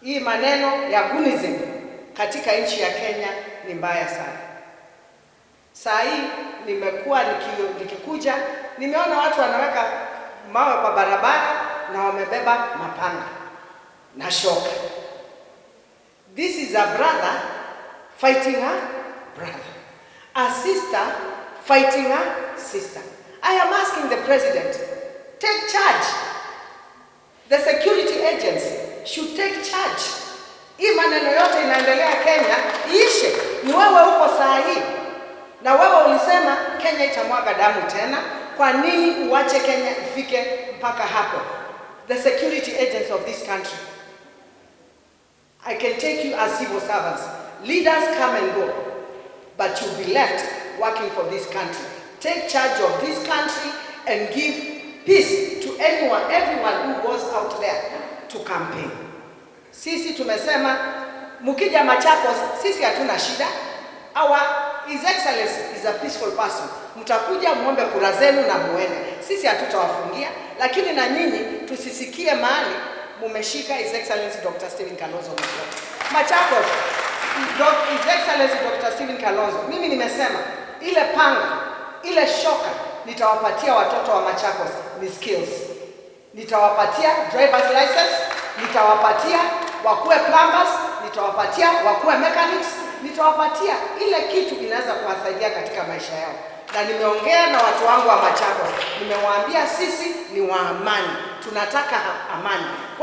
Hii maneno ya gunism katika nchi ya Kenya ni mbaya sana. Saa hii nimekuwa nikikuja, nimeona watu wanaweka mawe kwa barabara na wamebeba mapanga na shoka. This is a brother fighting a brother, a sister fighting a sister. I am asking the president, take charge. The security agents should take charge. Hii maneno yote inaendelea Kenya iishe. Ni wewe uko saa hii, na wewe ulisema Kenya itamwaga damu tena. Kwa nini uache Kenya ifike mpaka hapo? The security agents of this country, I can take you as civil servants. Leaders come and go, but you'll be left working for this country. Take charge of this country and give peace to anyone, everyone who goes out there to campaign. Sisi tumesema mkija Machakos, sisi hatuna shida. Our His Excellency is a peaceful person. Mtakuja muombe kura zenu na muende, sisi hatutawafungia, lakini na nyinyi tusisikie mahali mumeshika His Excellency Dr. Stephen Kalonzo Musyoka. Machakos, His Excellency Dr. Stephen Kalonzo, mimi nimesema ile panga, ile shoka nitawapatia watoto wa Machakos ni skills. Nitawapatia driver's license, nitawapatia wakuwe plumbers, nitawapatia wakuwe mechanics, nitawapatia ile kitu inaweza kuwasaidia katika maisha yao. Na nimeongea na watu wangu wa Machakos, nimewaambia sisi ni wa amani, tunataka amani.